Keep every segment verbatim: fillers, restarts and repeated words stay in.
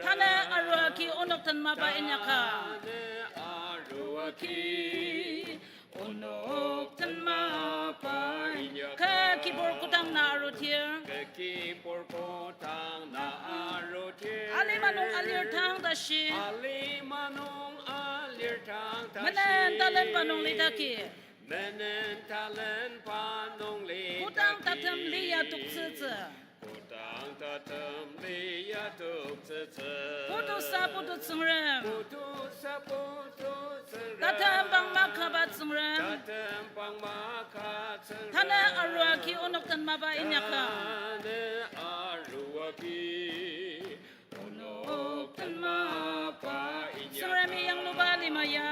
Tanü arua ki onok den mapa inyaka. Tanü arua ki onok den mapa inyaka. Kü kibur kodang na arudir. Kü kibur kodang na arudir. Alima nung alir tang tashi. Alima nung alir tang tashi. Menen talenba nung lidaki. Menen talenba nung lidaki. Kodang tatem liya toktsütsü. Kodang tatem liya toktsütsü. Putu sa putu Tsüngrem. Putu sa putu Tsüngrem. Tatem bang makaba Tsüngrem. Tatem bang maka Tsüngrem. Tanü arua ki onok den mapa inyaka. Tanü arua ki onok den mapa inyaka. Tsüngremi yangluba lima ya.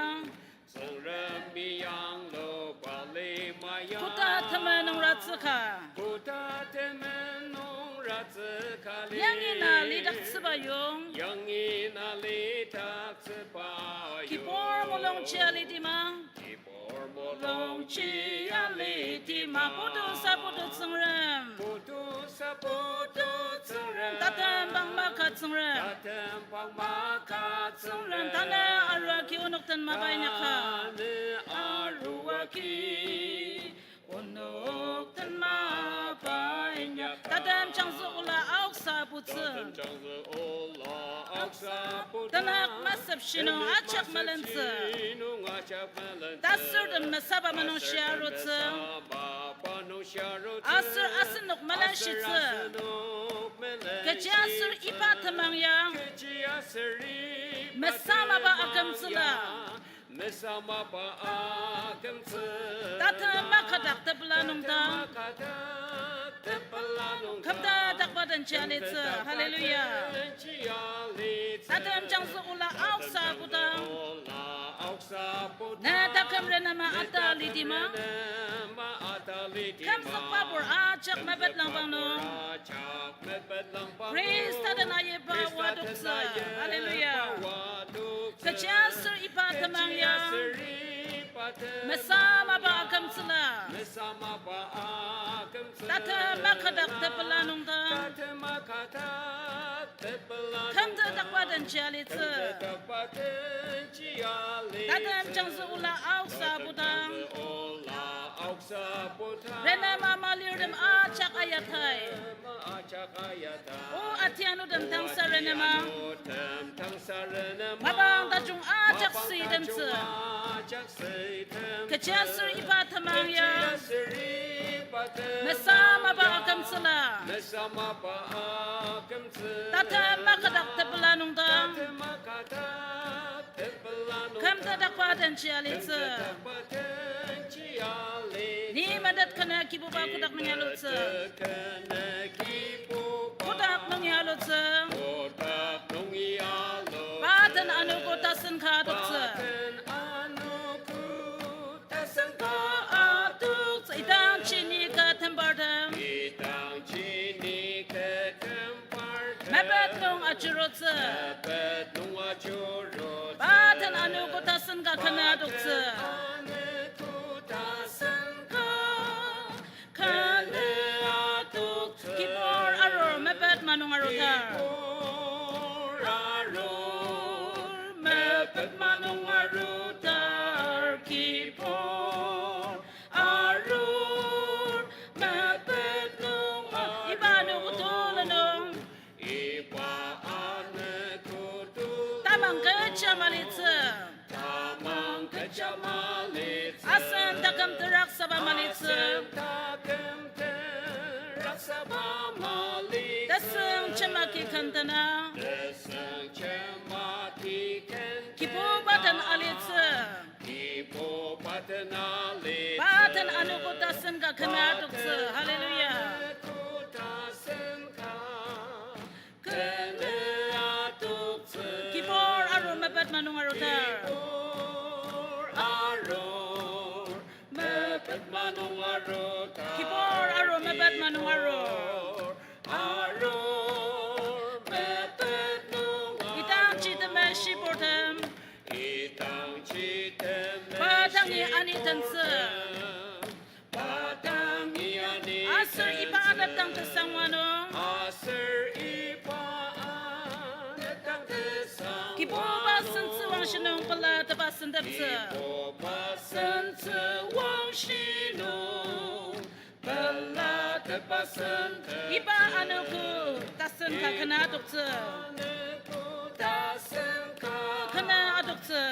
Tsüngremi yangluba lima ya. Koda temen nung ratsüka. Koda temen nung ratsüka li. Yangi na lidaktsüba yong. Yangi na lidaktsüba yong. Kibur mulung chia lidima. Kibur mulung chia lidima. Putu sa putu Tsüngrem. Putu sa putu Tsüngrem. Tatem bang maka Tsüngrem. Tatem bang maka Tsüngrem. Tanü arua ki onok den mapa inyaka. Tanü arua ki onok den mapa inyaka. Tatem jangzü ola aoksa putsü. Tatem jangzü ola aoksa putsü. Tanü masep shinung ajak malentsü. Nung ajak malentsü. Tasürtem mesaba manung shia arutsü. Mesaba manung shia arutsü. Aser asenok melenshitsü. Aser asenok melenshitsü. Kechiaser iba temang ya. Kechiaser iba temang ya. Mesamaba akümtsüla. Mesamaba akümtsü. Tatem makadak tepela nungdang. Tatem makadak tepela nungdang. Kümta dakba den chia litsü. Hallelujah. Tatem jangzü ola aoksa pudang. Ne taküm renema ata lidima. Kümzükba pur ajak mepet langbang nung. Khrista den ayiba wadoktsü. Hallelujah. Kechiaser iba temang ya. Mesamaba akümtsüla. Tatem makadak tepela nungdang. Kümta dakba den chia litsü. Tatem jangzü ola aoksa pudang. Renema malirtem ajak ayatai. O atianutem tangsa renema. Mapang tajung ajak süitemtsü. Kechiaser iba temang ya. Mesamaba akümtsüla. Tatem makadak tepela nungdang. Kümta dakba den chia litsü. Ni metet kena Kibuba kotak nung alutsü. Kotak nung alutsü. Pa den anogo tasen ka adoktsü. Idangji ni kü tembartem. Mepet nung ajurutsü. Pa den anogo tasen ka kena adoktsü. Kibur arur mepet manung arutar. Mepet manung arutar kibur arur mepet nung a-, iba anogo tulu nung. Iba anogo tulu. Tamang kecha malitsü. Tamang kecha malitsü. Asen taküm terak saba malitsü. Asen taküm terak saba malitsü. Tesüng chemaki kentena. Tesüng chemaki kentena. Kibuba den alitsü. Kibuba den alitsü. Pa den anogo tasen ka kena adoktsü. Hallelujah. Pa den anogo tasen ka kena adoktsü. Kibur arur mepet manung arutar. Kibur arur mepet manung arutar. Kibur arur mepet manung arur. Arur mepet nung arur. Idangji temeshi purtem. Idangji temeshi purtem. Pa dangi ani tentsü. Pa dangi ani tentsü. Aser iba adat dang tesangwa nung. Aser iba Shinung pela tepa senteptsü. Sentsü wangshi nung pela tepa sentep. Iba anogo tasen ka kena adoktsü. Anogo tasen ka kena adoktsü.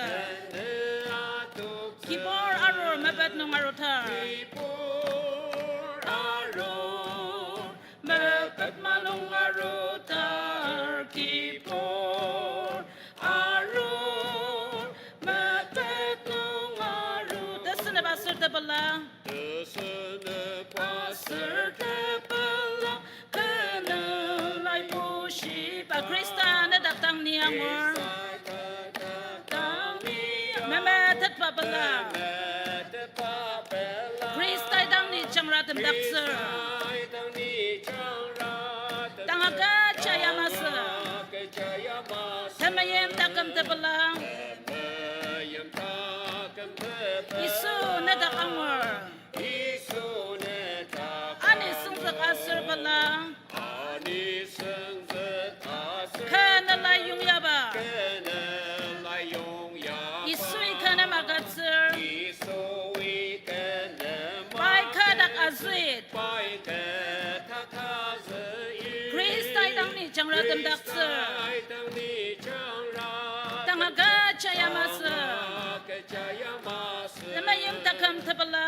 Kena adoktsü. Kibur arur mepet nung arutar. Kibur arur mepet ma nung arutar, kibur arur mepet nung aru. Tesünep aser tepela. Tesünep aser tepela. Kena lai pushiba Khrista nedak dang ni angur. Memetetba pela. Khrista dang ni jangratemdaktsür. Tanga kecha ya masü. Temeim taküm tepela. Yisu nedak angur. Ani süngzük aser pela. Kü nela yongyaba. Yisui kü nem agütsür. Pai kü dak azüit. Khrista dang ni jangratemdaktsür. Tanga kecha ya masü. Temeim taküm tepela.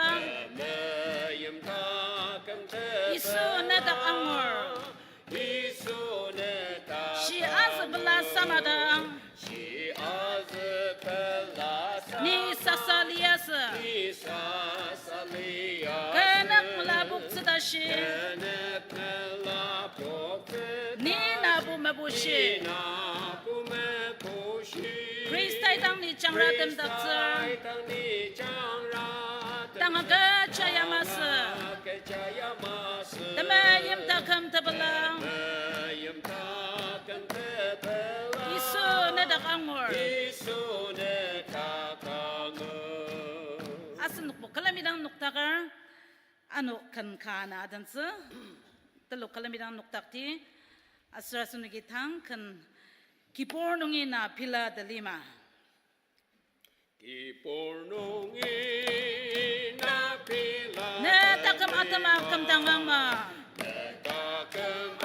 Yisu nedak angur. Shi azü pela samadang. Ni sasa liasü. Kü nük mela poktsü tashi. Ni na pu mepushi. Khrista dang ni jangratemdaktsür. Tanga kecha ya masü. Temeim taküm tepela. Yisu nedak angur. Asenokbo külemi dang noktaker, ano ken ka ana adentsü, telok külemi dang noktakti, aser asenoki tang ken Kibur nungi na pila de lima. Kibur nungi na pila. Ne taküm atema kümdangang ma. Ne taküm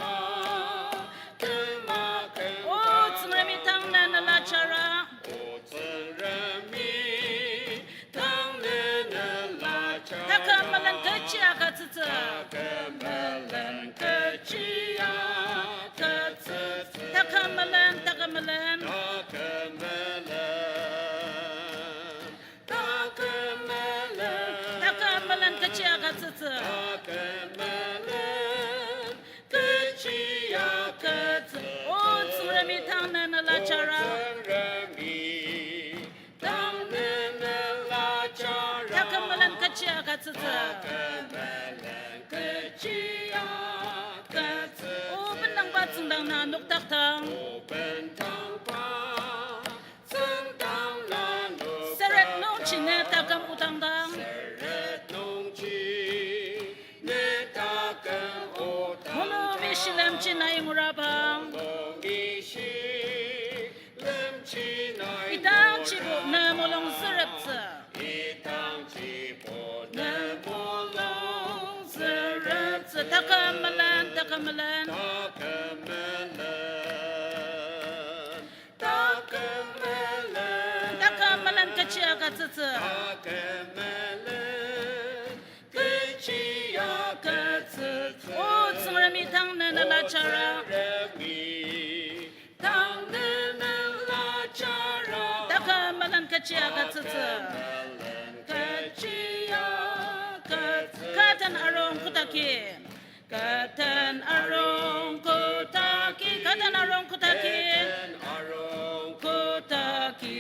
atema küm. O Tsüngremi tang ne nela chara. O Tsüngremi tang ne nela chara. Taküm melen kechi agütsütsü. Taküm melen kechi agütsütsü. Taküm melen, taküm melen. Taküm melen. Taküm melen. Taküm melen kechi agütsütsü. Taküm melen kechi agütsü. O Tsüngremi tang ne nela chara. O Tsüngremi tang ne nela chara. Taküm melen kechi agütsütsü. Taküm melen kechi agütsütsü. O bendangba tsüngdang na noktaktang. O bendangba tsüngdang na noktaktang. Seret nungji ne taküm otangdang. Seret nungji ne taküm otangdang. Mulumi shilemji na ingurabang. Mulumi shi lemji na. Idangjibo ne mulung züreptsü. Idangjibo ne mulung züreptsü. Taküm melen, taküm melen. Taküm melen. Taküm melen. Taküm melen kechi agütsütsü. Taküm melen kechi agütsütsü. O Tsüngremi tang ne nela chara. Tsüngremi tang ne nela chara. Taküm melen kechi agütsütsü. Taküm melen kechi agütsütsü. Kü den arung kotaki. Kü den arung kotaki. Kü den arung kotaki. Kü den arung kotaki.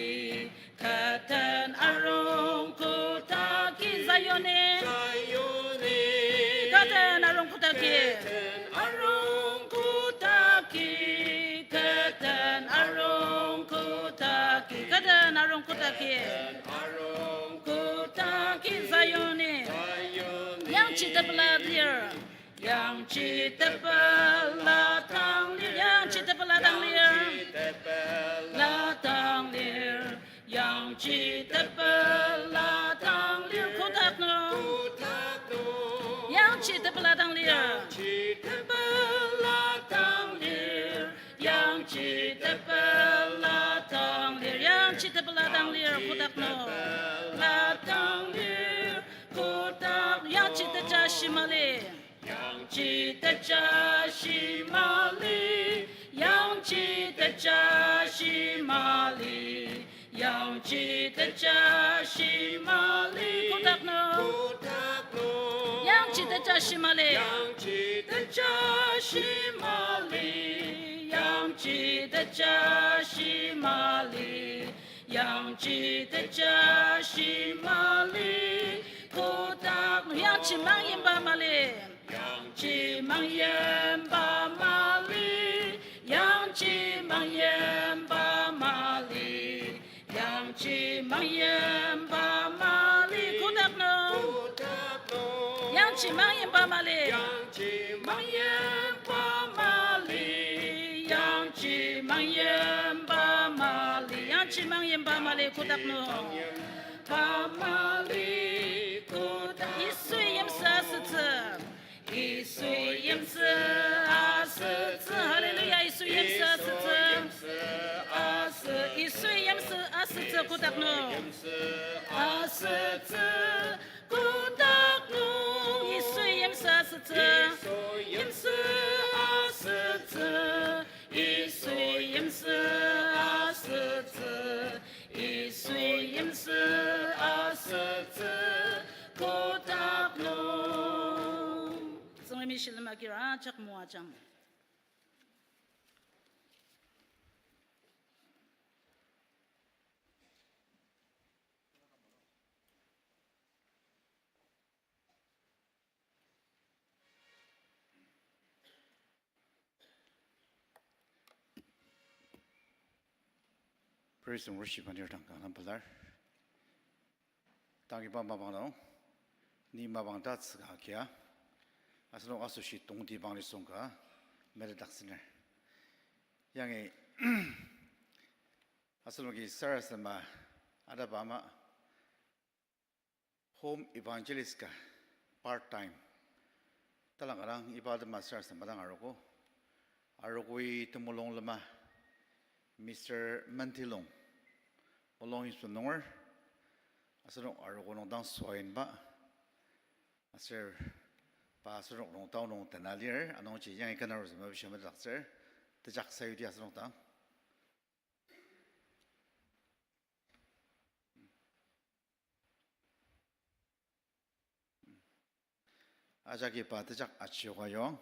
Kü den arung kotaki Zioni. Zioni. Kü den arung kotaki. Kü den arung kotaki. Kü den arung kotaki. Kü den arung kotaki. Kü den arung kotaki Zioni. Zioni. Yangji tepela lir. Yangji tepela tang lir, yangji tepela tang lir. Yangji tepela tang lir. lir kotak nung. Latang lir kotak yangji teja shimali. Yangji teja shimali, yangji teja shimali, yangji teja shimali. Kotak nung. Yangji teja shimali. Yangji teja shimali, yangji teja shimali. Yangji teja shimali, kotak nung yangji mangyimba mali. Yangji mangyimba mali, yangji mangyimba mali, yangji mangyimba mali, kotak nung. Yangji mangyimba mali. Yangji mangyimba mali, yangji mangyimba mali, yangji mangyimba mali, kotak nung. Ba mali, kotak. Yisui yimsü asütsü. Yisui yimsü asütsü. Hallelujah, Yisui yimsü asütsü. Asü, Yisui yimsü asütsü, kotak nung. Asütsü. Kotak nung. Yisui yimsü asütsü. Yisui yimsü asütsü. Yisui yimsü asütsü. Yisui yimsü asütsü. Kotak nung. Tsüngremi shilem agir ajak moajang. Praise and worship anir dang kanga pelar. Tang iba mapang nung, ni mapang ta tsüka kia, asenok asoshi tongtibang nisung ka, metetdaktsüner. Yangi, asenoki sarasadema ataba ama, home evangelist ka part time. Talangka dang iba atema sarasadema dang arogo. Arogoi temulung lema Mister Mentilung. Mulung yimsü nunger. Asenok arogo nung dang soinba. Aser pa asenok nung tao nung tena lir. Anungji yangi kena arutsü mepishia metetdaktsür. Tejak sayudi asenok dang. Ajaki pa tejak achioka yong.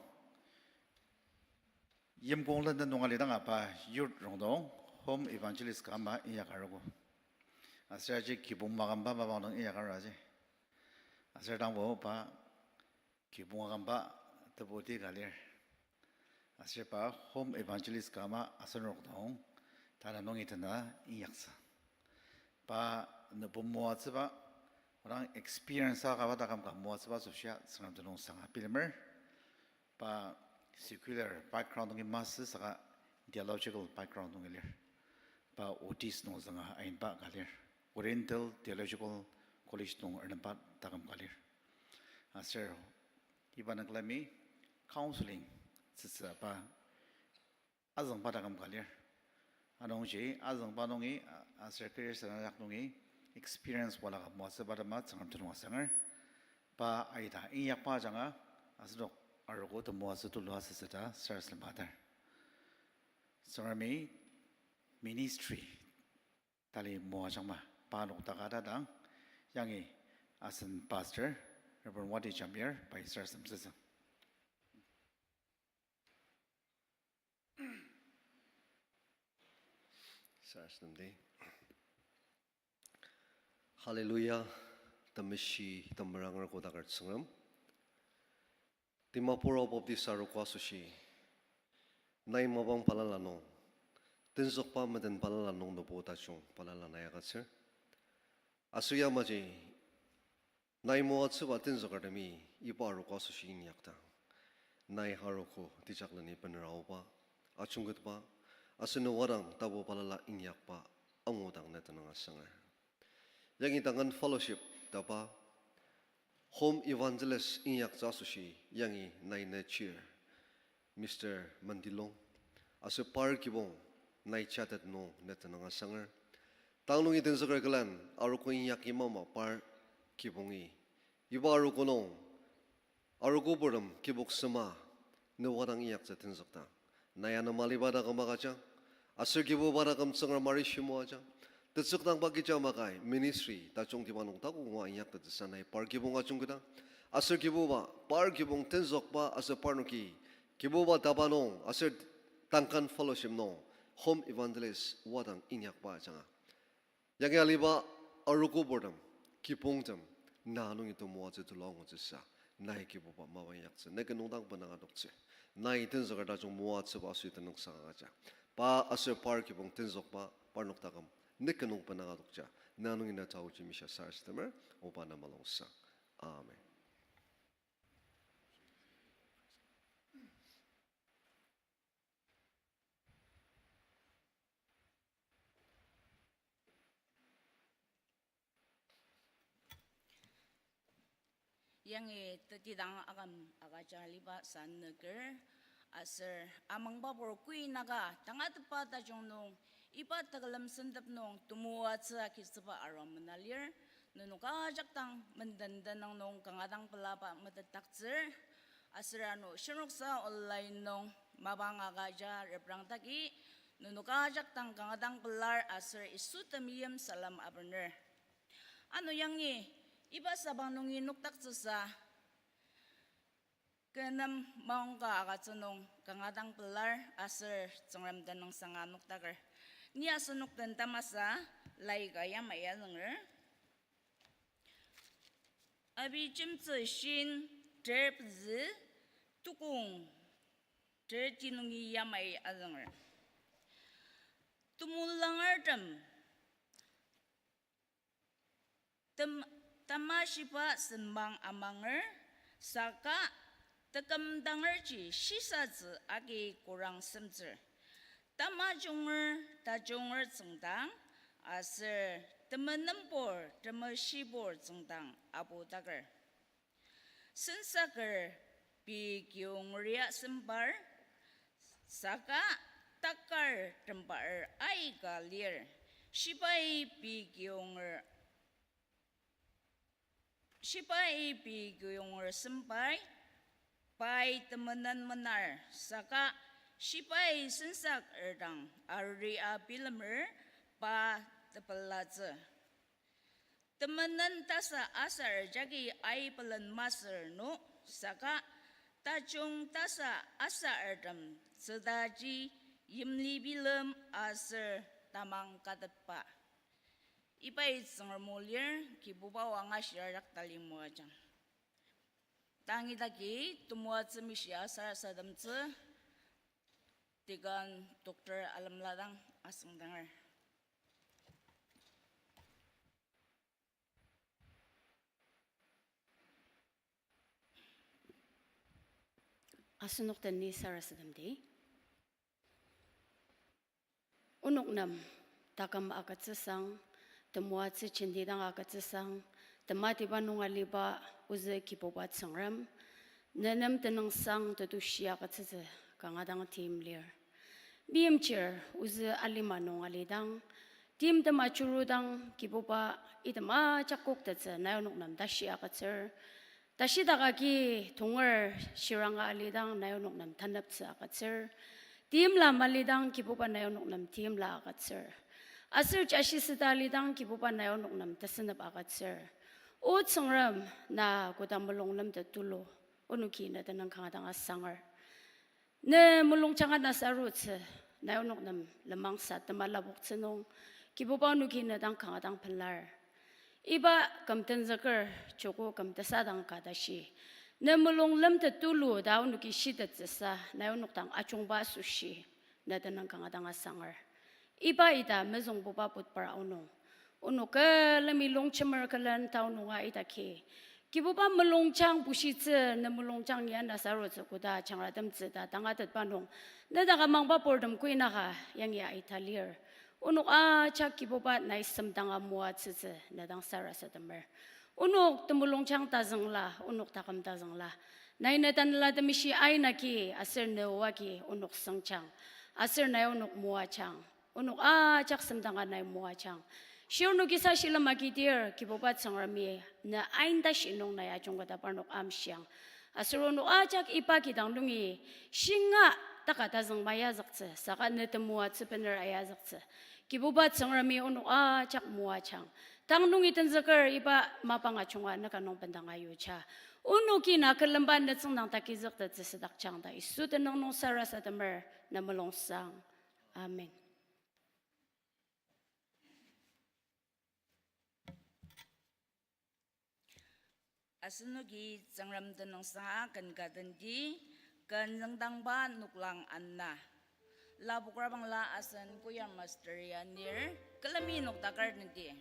Yimkong lenden nung alidang apa youth rongdong, home evangelist ka ama inyak arogo. Aser aji kibong makümba mapang nung inyak aru aji. Aser dangbo pa kibong akümba tebuti ka lir. Aser pa home evangelist ka ama asenok dang, tanü nungi tena inyaktsü. Pa nübo moatsüba, odang experience akaba taküm ka moatsüba asoshia Tsüngrem tenüng sanga bilemer. Pa secular background nungi masü saka theological background nungi lir. Pa Otis nung zünga ainba ka lir. Oriental Theological College nung ernemba taküm ka lir. Aser iba nung külemi counseling tsütsü pa azüngba taküm ka lir. Anungji azüngba nungi, a-, aser career sena yak nungi experience wala ka moatsüba atema Tsüngrem tenüng asanger. Pa aita inyakba ajanga asenok arogo temoatsü tulu asütsü ta sarasadema atar. Tsüngremi ministry tali moajangma pa nokdaka ta dang, yangi asen pastor, Reverend Wati Jamir, pai sarasadem sütsü. Sarasademdi. Hallelujah, temeshi temeranger kodaker Tsüngrem. Dimapur Ao Baptist Arogo asoshi, nai mapang balala nung, tenzükba meden balala nung nübo tajung balala nai agütsür. Aser yamaji, nai moatsüba tenzükertemi iba arogo asoshi inyakdang, nai arogo tejakleni benera aoba, ajungketba, aser ne wadang tapu balala inyakba, angudang ne tenüng asanger. Yangi tangan fellowship taba, home evangelist inyaktsü asoshi yangi nai ne chair, Mister Mandilong, aser par kibong nai chatet nung ne tenüng asanger. Tang nungi tenzüker külen arogo inyak imama par kibongi. Iba arogo nung, arogo purtem kibok sema, ne wadang inyaktsü tenzükdang, nai anema liba taküm agüjang, aser Kibuba taküm Tsüngrem arishi moajang, tetsükdangba kecha makai ministry tajungtiba nung takok ngua inyaktettsüsa nai par kibong ajungketang, aser Kibuba par kibong tenzükba aser parnoki Kibuba taba nung aser Duncan Fellowship nung home evangelist wadang inyakba ajanga. Yangi aliba arogo purtem, kibongtem, na nungi temoatsü tulu angutsüsa, nai Kibuba mapa inyaktsü, ne ken nungdang benanga adoktsü. Nai tenzüker tajung moatsüba asü tenüngsang agüja. Pa aser par kibong tenzükba parnok taküm, ne ken nung benanga adokja, na nungi na taoji mishia sarasademer, oba na mulungsang. Amen. Yangi tetidang aküm agüja aliba sanüker, aser amangbapur kuinaka tangatetba tajung nung, iba tekülem sentep nung temoatsü agitsüba aru mena lir, nenok ajak dang menden tenüng nung kanga dang pelaba metetdaktsür, aser ano shirnoksa online nung mapang agüja reprangdaki, nenok ajak dang kanga dang pelar aser Yisu temeim salem abener. Ano yangi iba sabang nungi nokdaktsüsa, kü nem maongka agütsü nung kanga dang pelar aser Tsüngrem tenüngsanga nokdaker. Ni asenok den tamasa laika yamai azünger. Abijemtsü shin ter pezü tukong ter ti nungi yamai azünger. Temulangertem tem-, tamashiba sembang amanger, saka tekümdangerji shisatsü agi korang semtsür. Tamajunger, tajunger tsüngdang, aser temenenbur, temeshibur tsüngdang apudaker. Sensaker pei kiyongria sempar, saka takar tembar aika lir. Shibai pei kiyonger, shibai pei kiyonger sempai, pai temenen menar, saka shibai sensaker dang aria bilemer pa tepelatsü. Temenen tasa asar jagi aibelen masür no, saka tajung tasa asartem tsütaji yimli bilem aser tamang katetba. Ibai Tsüngrem o lir, Kibuba o angashir ajak tali moajang. Tang idaki temoatsü mishia sarasademtsü, Deacon Doctor Alemladang asüngdanger. Asenok den ni sarasademdi. Onok nem taküm agütsüsang, temoatsü jenti dang agütsüsang, tematiba nung aliba ozü Kibuba Tsüngrem, ne nem tenüngsang tetushi agütsütsü kanga dang tim lir. Meimchir ozü alima nung alidang, timtem ajurudang Kibuba item ajak koktettsü nai onok nem tashi agütsür. Tashidak agi tonger shiranga alidang nai onok nem taneptsü agütsür. Timla malidang Kibuba nai onok nem timla agütsür. Aser jashi süta alidang Kibuba nai onok nem tesenep agütsür. O Tsüngrem, na koda mulung lemtet tulu, onoki ne tenüng kanga dang asanger. Ne mulungjang ana sarutsü, nai onok nem lenmangsa tema lapoktsü nung, Kibuba onoki ne dang kanga dang pelar. Iba küm tenzüker, joko küm tesadang ka tashi, ne mulung lemtet tulu ta onoki shitettsüsa nai onok dang ajungba asoshi, ne tenüng kanga dang asanger. Iba ita mezüngbuba budbar aonung, onok külemi longjemer külen tao nunga idaki, Kibuba mulungjang bushitsü, ne mulungjang ya nasarutsü koda jangratemtsü ta tangatetba nung, ne dak amangba purtem kuinaka yangi aita lir. Onok ajak Kibuba nai semdanga moatsütsü ne dang sarasademer. Onok temulungjang tazüngla, onok taküm tazüngla, nai ne Tanela Temeshi ainaki aser ne o agi onok sengjang, aser nai onok moajang. Onok ajak semdanga nai moajang. Shirnoki sa shilem agidir, Kibuba Tsüngremi, ne ainda shinung na ya jungketa parnok amshiang. Aser onok ajak iba kidang nungi, shinga taka tazüng mayazüktsü, saka ne temoatsü bener ayazüktsü. Kibuba Tsüngremi onok ajak moajang. Tang nungi tenzüker iba mapang ajunga naka nung bendang ayuja. Onoki na külemba ne tsüngdang takizüktettsü südakjang ta Yisu tenüng nung sarasademer ne mulungsang. Amen. Asenoki Tsüngrem tenüngsanga ken ka tendi, ken züngdangba noklang ana. Lapokrabangla asen choir master ya anir, külemi noktaker tendi.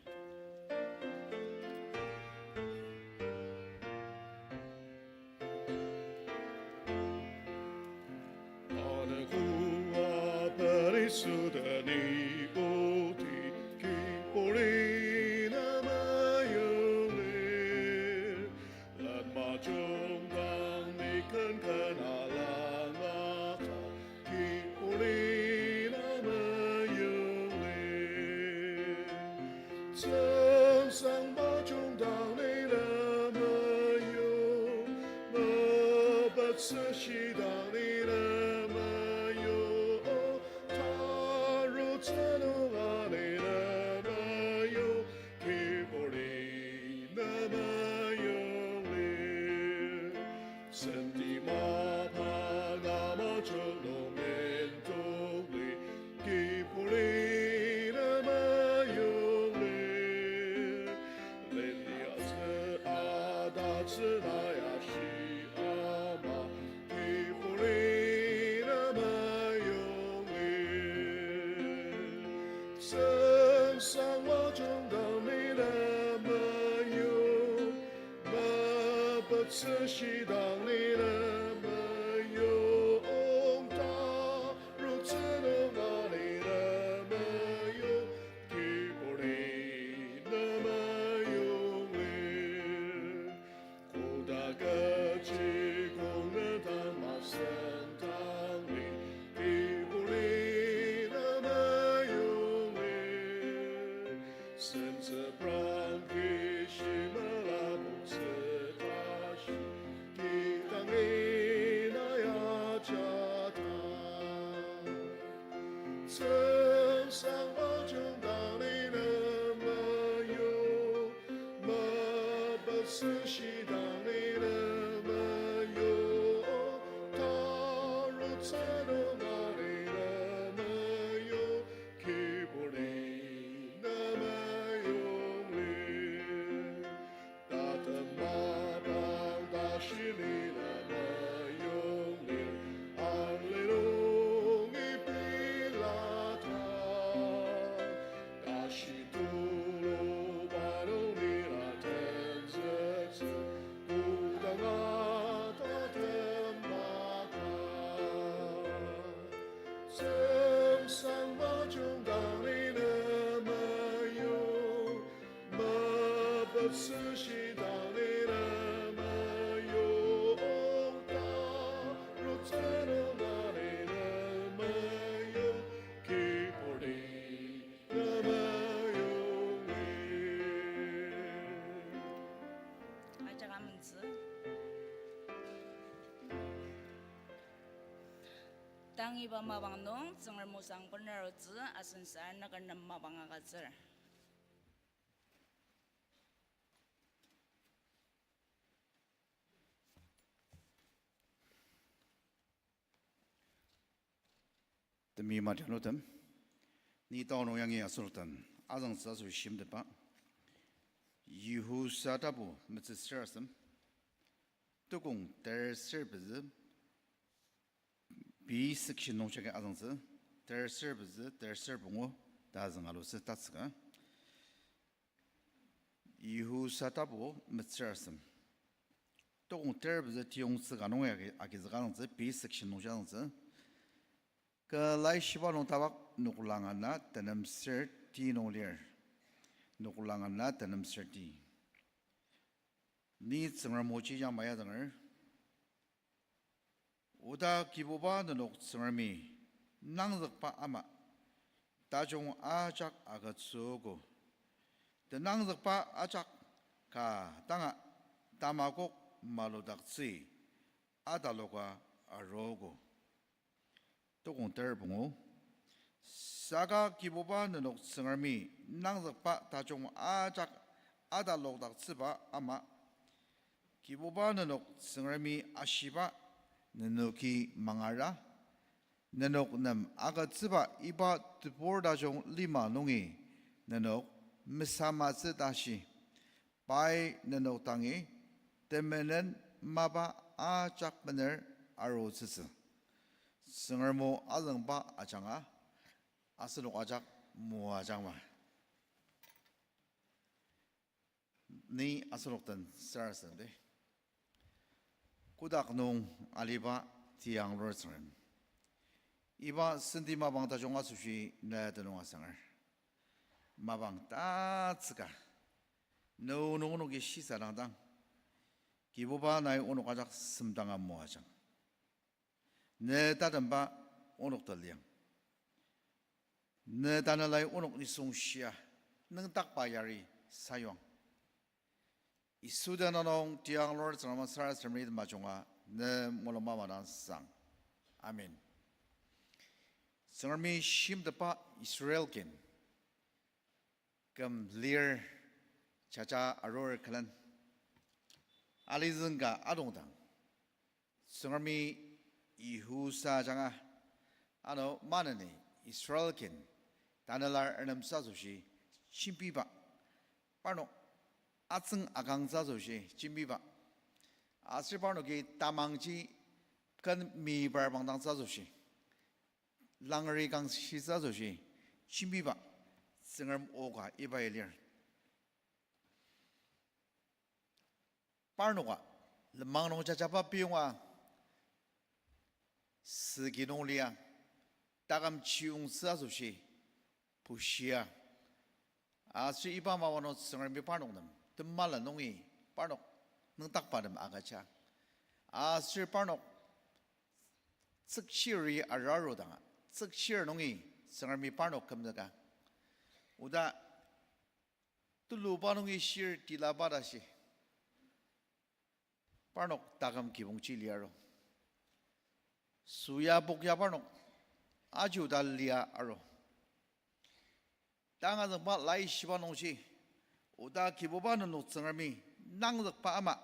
Anekua perisudani oti kiburi na mayongli. Len majung dang ni ken ken alangaka kiburi na mayongli. Tsüngsang majung dang ni na mayong, mepetsüshi dang ni na mayong, tarutsü nunga ni na mayong, kiburi na mayongli. Senti mapa na majung nung mendongli, kiburi na mayongli. Lenia tsü adatsü na ya shi ama, kiburi na mayongli. Tsüngsang majung dang ni na mayong, mepetsüshi dang ni na mayong, tarutsü nunga ni na mayong, kiburi na mayongli. Koda kechi kong ne dang masendangli, kiburi na mayongli. Sentsü pranki shimela moktsü tashi, kidang ina ya jata. Tsüngsang majung dang ni na mayong, mepetsüshi dang ni na mayong, tarutsü nunga ni na mayong, kiburi na mayongli. Tatem mapang tashi ni na mayonglir, anglilongi pilata. Tashi tulu parnok ni na tenzüktsü, kodanga tatem maka. Tsüngsang majung dang ni na mayong, mepetsüshi dang ni na mayong, tarutsü nunga ni na mayong, kiburi na mayongli. Ajak amentsü. Tang iba mapang nung Tsüngrem osang bener arutsü asen sarasadem mapang agütsür. Temi matianutem, ni taonung yangi asenok den azüngtsü asoshi shimtetba, Yihusa tapu metsüsür asem, tukong terser pezü, B section nungji agi azüngtsü, terser pezü, terser pungu, ta azüng alutsü tatsüka. Yihusa tapu metsür asem, tukong ter pezü tiyongtsü ka nungi agi, agizüka azüngtsü, B section nungji azüngtsü. Kü laishiba nung tabak noklang ana tenem ser ti nung lir. Noklang ana tenem ser ti. Ni Tsüngrem oji yamai azünger. Oda Kibuba nenok Tsüngremi nangzükba ama tajung ajak agütsüogo. tenangzükba ajak ka tanga tamakok maludaktsü ataloka arogo. Tokong ter pungu. Saka Kibuba nenok Tsüngremi nangzükba tajung ajak atalokdaktsüba ama, Kibuba nenok Tsüngremi ashiba nenoki mangara, nenok nem agütsüba iba tebur tajung lima nungi nenok mesamatsü tashi, pai nenok dangi temenen mapa ajak mener arutsütsü. Tsüngrem o azüngba ajanga asenok ajak moajangma. Ni asenok den sarasademdi. Kotak nung aliba tiyanglur Tsüngrem, iba senti mapang tajung asoshi ne tenüng asanger. Mapang tatsüka ne nung onoki shisadangdang, Kibuba nai onok ajak semdanga moajang. Ne tatemba onok teliang. Ne tanelai onok nisung shia, nüngdakba yari sayuang. Yisu tenüng nung tiyanglur Tsüngrem sarasademdi majunga ne mulung mamadang sang. Amen. Tsüngremi shimteba Israel kin küm lir jaja arur külen, alizüng ka adongdang, Tsüngremi Yihusa ajanga, ano maneni Israel kin tanela renemtsü asoshi jembiba, parnok atsüng akangtsü asoshi jembiba, aser parnoki tamangji ken mibar bangdangtsü asoshi, langri kangshitsü asoshi jembiba Tsüngrem o ka ibai lir. Parnoka lenmang nung jajaba piyonga, süki nung lia, taküm chiyungtsü asoshi pushia, aser iba mapang nung Tsüngremi parnok nem temela nungi parnok nüngdakba nem agüja. Aser parnok tsükchiri ararudanga, tsükchir nungi Tsüngremi parnok kümzüka. Oda tuluba nungi shir tilaba tashi parnok taküm kibongji liaru. Süya pokya parnok aji oda lia aru. Tanga züngba laishiba nungji, oda Kibuba nenok Tsüngremi nangzükba ama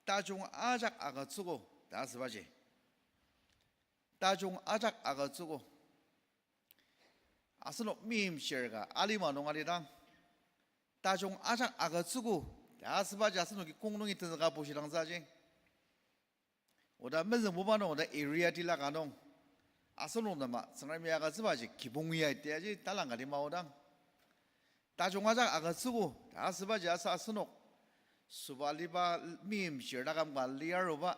tajung ajak agütsüogo ta asübaji. Tajung ajak agütsüogo. Asenok meimchir ka alima nung alidang, tajung ajak agütsüogo ta asübaji asenoki kong nungi tenzüka bushidangtsüji. Oda mezüngbuba nung, oda area tila ka nung, asenok nem Tsüngremi agütsübaji kibong ya itiaji talang ka lima odang, tajung ajak agütsüogo ta asübaji asa asenok süba liba meimchir taküm ka liaruba,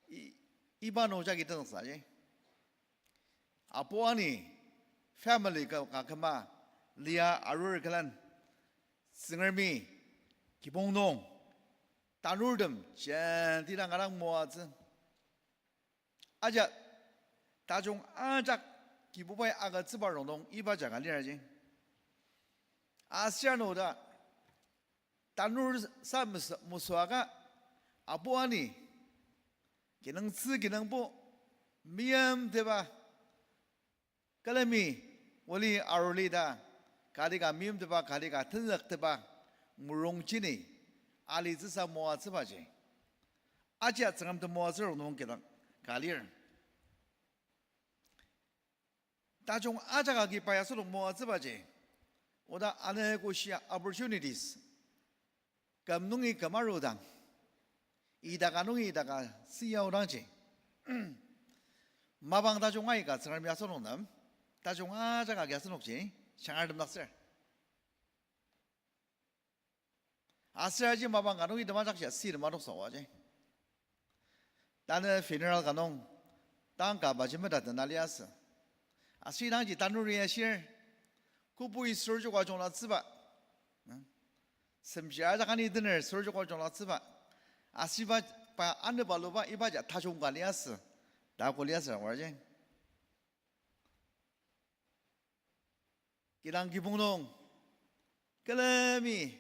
i- iba nung jagi tenzüksaji. Apu ani family ka, ka küma lia arur külen, Tsüngremi kibong nung tanurtem jenti dang kanga moatsü. Ajak tajung ajak Kibubai agütsüba rongnung iba jaka lirji. Aser ano ta tanur sa mes- mesüaka apu ani kinungtsü kinungpo meimteba külemi oli aruli ta, kati ka meimteba, kati ka tenzükteba, murungjini alitsüsa moatsübaji. Ajia Tsüngrem temoatsü rongnung kidang ka lir. Tajung ajak agi pai asenok moatsübaji, oda ane koshia opportunities küm nungi küm arudang, idaka nungi idaka siyaodangji, mapang tajung aika Tsüngremi asenok nem tajung ajak agi asenokji shangar temdaktsür. Aser aji mapang ka nungi temajakji asi tema toksa oaji. Tanü funeral ka nung, tang ka baji meta tena liasü. Aser idangji tanuri ashir, kobui sürjoko ajungla tsüba, semji ajak ani tener sürjoko ajungla tsüba, asüba pa anüba luba ibaji tajung ka liasü, ta ko liasü rangwaji. Kidang kibong nung Külemi,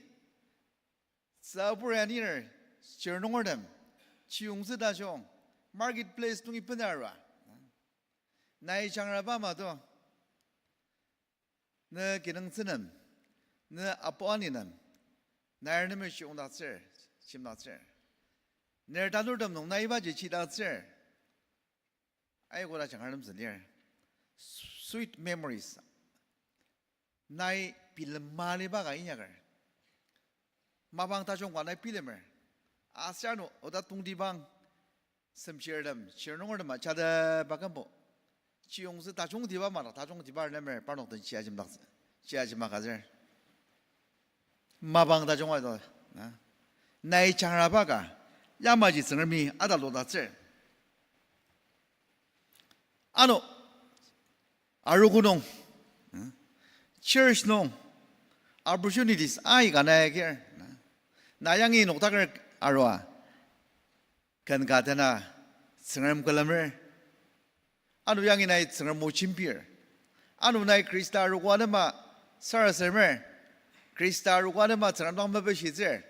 tsübur anir, chir nungertem, chiyongtsü tajung, marketplace nungi bena arua. Nai jangraba ama to. Ne kinungtsü nem, ne apu ani nem, nai nemer chiyongdaktsür, chimdaktsür. Ner tanurtem nung nai ibaji chidaktsür. Aikoda jangratemtsü lir. Sweet memories. Nai bilem maliba ka inyaker. Mapang tajung ka nai bilemer. Aser ano oda tongtibang, semchirtem, chir nungertem ajateba kümbo. Chiyongtsü tajungtiba madak, tajungtiba nemer parnok den chiajimdaktsü, chiajima agütsür. Mapang tajung ado, na. Nai jangraba ka, yamaji Tsüngremi ataludaktsür. Ano, arogo nung, church nung, opportunities aika nai agir, na. Na yangi noktaker arua, ken ka tena Tsüngrem külemer. Ano yangi nai Tsüngrem o jembir. Ano nai Khrista arogo anema sarasademer. Khrista arogo anema Tsüngrem dang mepishitsür.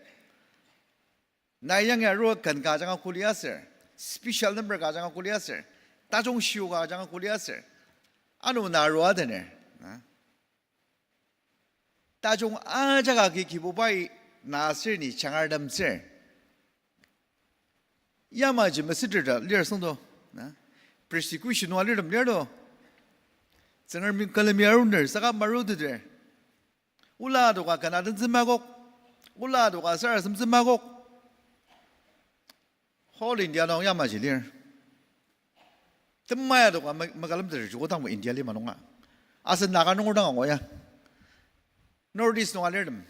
Nai yangi arua ken ka ajanga kuli aser, special number ka ajanga kuli aser, tajung shio ka ajanga kuli aser, ano na arua adener, na. Tajung ajak agi Kibubai na aser ni jangratemtsür. Yamaji mesüter ta lir süngdo, na. Persecution nung alirtem lir to. Tsüngremi külemi aruner, saka maruteter. Ola adoka ken atentsü makok. Ola adoka sarasademtsü makok. Whole India nung yamaji lir. Temaya adoka me-, mekülemteter joko dangbo India lima nunga. Asen Naga nunger dang angu ya. North East nung alirtem.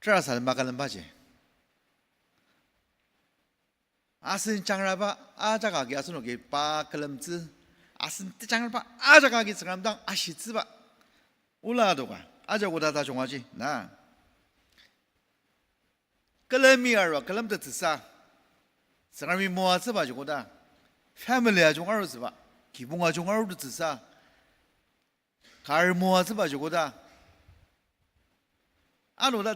Terasa mekülembaji. Asen jangraba ajak agi asenoki pa külemtsü, asen tejangraba ajak agi Tsüngrem dang ashitsüba. Ola adoka, ajak oda tajung aji, na. Külemi arua külemtettsüsa, Tsüngremi moatsüba joko da, family ajung arutsüba, kibong ajung arutettsüsa, kar moatsüba joko da. Ano ta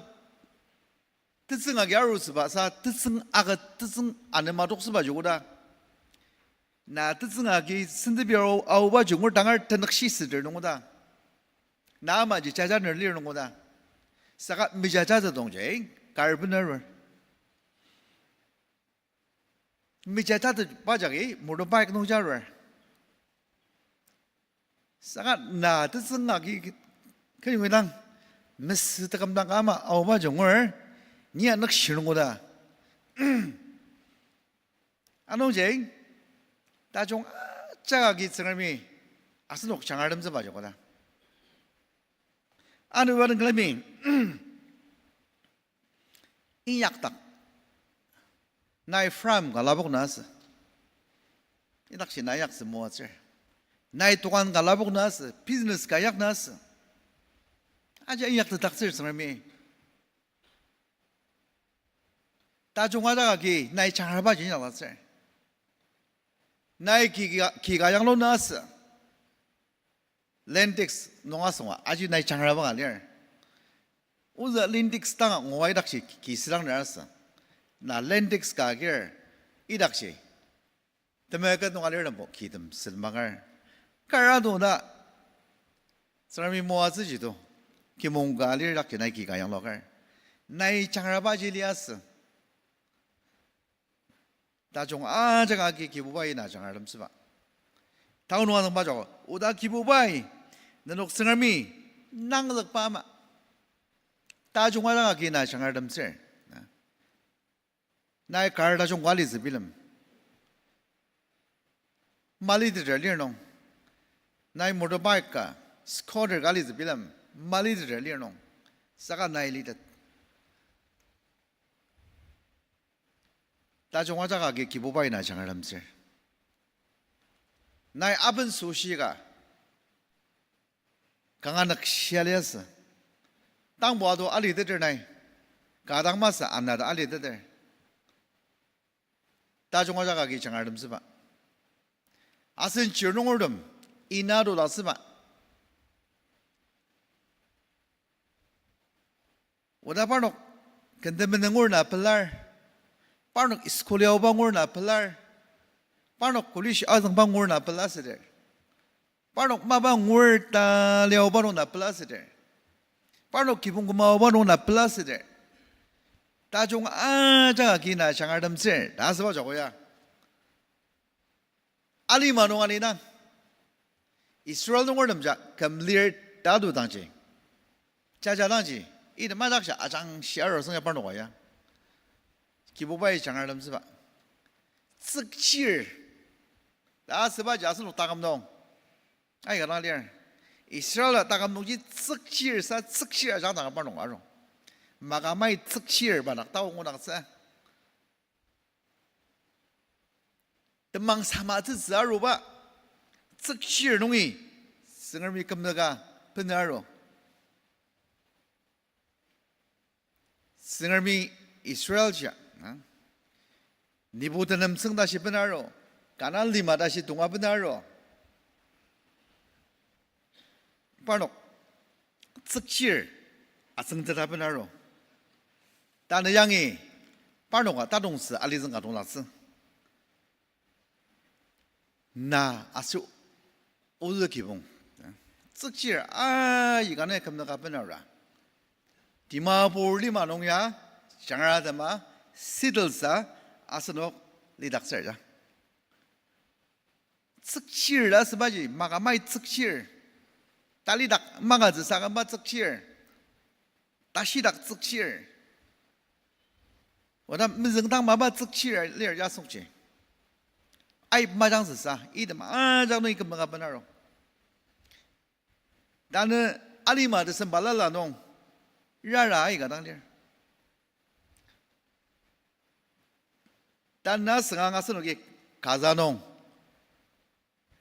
tetsüng agi arutsüba sa tetsüng aka tetsüng anema toksüba joko da. Na tetsüng agi sentepi aru aoba jungur tangar tenükshi süter nungo da. Na amaji jajaner lir nungo da. Saka meja jaja dongji, kar bener. Meja jaja ba jagi motorbike nung jarur. Saka na tetsüng agi kenyongi dang mesü tekümdang ka ama aoba jungur, ni anükshi nungo da. Anungji, tajung ajak agi Tsüngremi asenok jangratemtsüba joko da. Ano iba nung külemi inyakdak, nai farm ka lapok na asü. Idakji na inyaktsü moatsür. Nai dokan ka lapok na asü, business ka yak na asü. Aji inyaktetdaktsür Tsüngremi. Tajung ajak agi nai jangrabaji inyakdaktsür. Nai ki ka, ki ka yanglu na asü. Lintel nung asünga, aji nai jangraba ka lir. Ozü lintel tanga ngua idakji ki südang lir asü. Na lintel ka agir idakji temeket nung alirtembo kitem sülmanger. Kar ano na Tsüngremi moatsüji to, kimong ka alir idakji nai ki ka yangluaker. Nai jangrabaji liasü. Tajung ajak agi Kibubai na jangratemtsüba. Tanü nung azüngba joko, oda Kibubai, nenok Tsüngremi nangzükba ama, tajung ajak agi na jangratemtsür. Nai kar tajung ka alitsü bilem maliteter lir nung, nai motorbike ka scooter ka alitsü bilem maliteter lir nung, saka nai litet. Tajung ajak agi Kibubai na jangratemtsür. Nai aben süshi ka kanga nükshia liasü. Tangbo ado aliteter nai. Ka dang masü ana ta aliteter. Tajung ajak agi jangratemtsüba. Asen chir nungertem ina to ta süba. Oda parnok kentemenen ngur na pelar. Parnok school yaoba ngur na pelar. Parnok college azüngba ngur na pela süder. Parnok mapa ngur ta liaoba nung na pela süder. Parnok kibong küma aoba nung na pela süder. Tajung ajak agi na jangartemtsür ta asüba joko ya. Alima nung alidang, Israel nungertemja küm lir tatu dangji, jaja dangji, item ajak shia ajangshi arur süngya parnoka ya Kibubai jangartemtsüba. Tsükchir ta asübaji asenok taküm nung aika dang lir. Israel taküm nungji tsükchir sa tsükchir ajak dang parnok arung. Makamai tsükchir ba dak tao ngudaktsü. Temang samatsütsü aruba tsükchir nungi Tsüngremi kümzüka bener aru. Tsüngremi Israel jia, a, Nibu tenem tsüng tashi bener aru, Kanan lima tashi tonga bener aru. Parnok tsükchir atsüngteta bener aru. Tanü yangi parnoka tatongtsü alizüng ka tongdaktsü. Na aser ozü kibong tsükchir aika nai kümzüka benera, Dimapur lima nung ya jangratema settle sa asenok lidaktsür ja. Tsükchir ta asübaji makamai tsükchir, talidak mangatsü sakamba tsükchir, tashidak tsükchir, oda mezüngdang mapa tsükchir lir yasokji. Aip majangtsüsa item ajak nungi kümzüka bener aru. Tanü alima tesem balala nung rara aika dang lir. Tanü asünga asenoki Gaza nung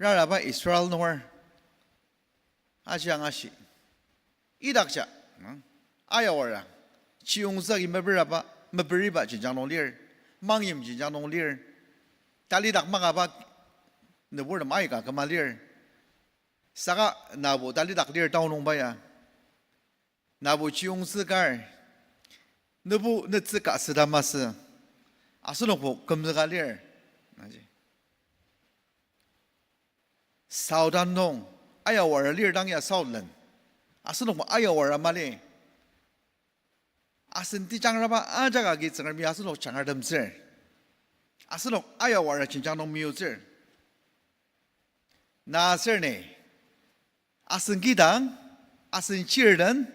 raraba Israel nunger aji angashi. Idakja, ayawara, chiyongtsü agi mepiraba, mepiriba jenjang nung lir, mangyim jenjang nung lir, talidak makaba nüburtem aika küma lir. Saka nabo talidak lir tao nungba ya, nabo chiyongtsü kar, nübu nütsü ka süda masü, asenokbo kümzüka lir. Naji South-a nung ayawara lir dang ya Southland, asenokbo ayawara mali. Asen tejangraba ajak agi Tsüngremi asenok jangratemtsür. Asenok ayawara jenjang nung meyutsür. Na aser ni, asen kidang, asen chir den,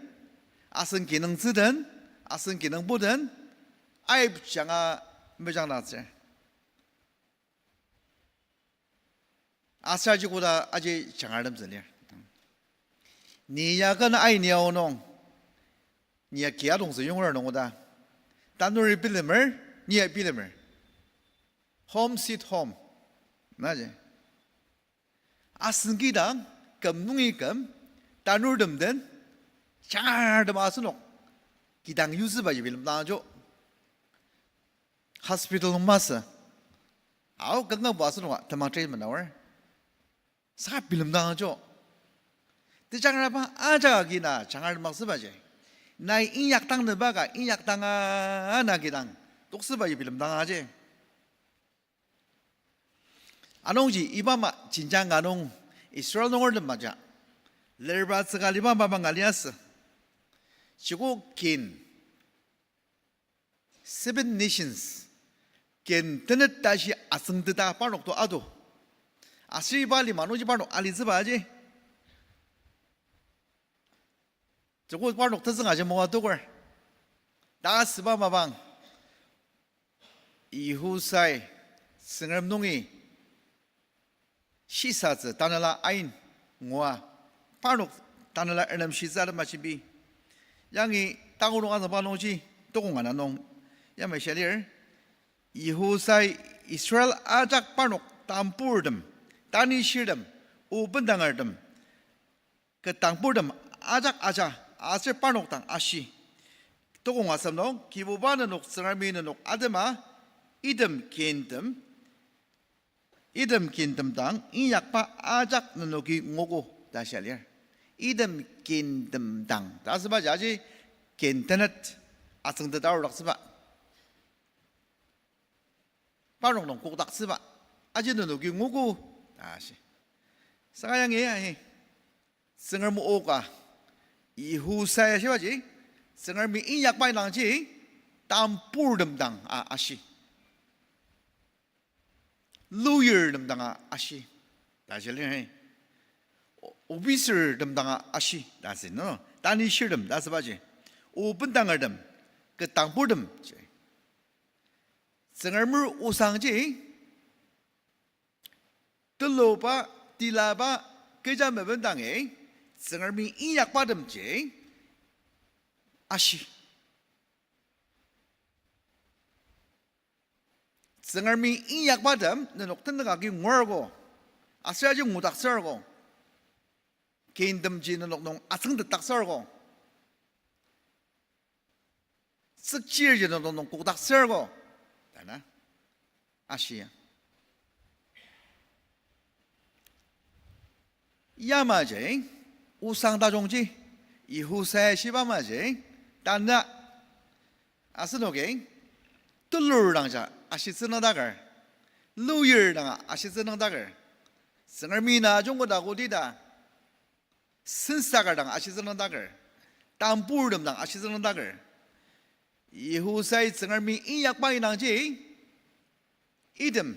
asen kinungtsü den, asen kinungpo den, aip janga mejangdaktsür. Aser aji koda aji jangratemtsü lir. Ni ya ken aini aonung, ni ya kia dongtsü yongra nung oda, tanuri bilemer, ni ya bilemer. Home sweet home. Naji, asen kidang, küm nungi küm, tanurtem den, jangratem asenok kidang yutsübaji bilemdang ajo. Hospital nung masü, ao kangabo asenok temang treatment aor. Saka bilemdang ajo. Tejangraba ajak agi na jangratem aksübaji, nai inyak dang nüba ka inyak dang a na kidang toksübaji bilemdang aji. Anungji iba ama jenjang ka nung Israel nungertem maja lerba tsüka liba mapang ka liasü. Joko kin, seven nations, kin tenet tashi asüngteta parnok to ado. Aser iba lima nungji parnok alitsüba aji. Joko parnok tezüng aji moa toker ta asüba mapang, Yihusai Tsüngrem nungi shisatsü tanela ain ngua, parnok tanela renemshitsü atema jembi. Yangi tangu nung azüngba nungji, tokong ana nung yamai shia lir, Yihusai Israel ajak parnok tampurtem, tanishirtem, o bendangertem, ketangpurtem ajak aja, aser parnok dang ashi. Tokong asem nung, Kibuba nenok Tsüngremi nenok atema, item kintem, item kintem dang inyakba ajak nenoki nguogo ta shia lir. Item kintem dang ta asüba jaji, ken tenet atsüngtet arudaktsüba, parnok nung kokdaktsüba, aji nenoki nguogo ta ashi. Saka yangi ahi, Tsüngrem o ka, Yihusa ya shibaji, Tsüngremi inyakba indangji, tamburtem dang a ashi, lawyertem dang a ashi ta ji lir, officertem dang a ashi ta sü no, tanishirtem ta sübaji, o bendangertem, kü tamburtem ji, Tsüngremer osangji, teloba, tilaba, kecha mebendangi, Tsüngremi inyakbatemji ashi. Tsüngremi inyakbatem nenok tenük agi nguogo, aser aji ngudaktsürgo, kentemji nenok nung atsüngtetdaktsürgo, tsükchirji nenok nung kokdaktsürgo, ta na ashi ya. Yamaji, osang tajungji, Yihusa ya shiba amaji, tanü asenoki telur dangja ashitsü nüngdaker, lawyer danga ashitsü nüngdaker, Tsüngremi na ajungketa koti ta sensaker dang ashitsü nüngdaker, tamburtem dang ashitsü nüngdaker, Yihusai Tsüngremi inyakba indangji, item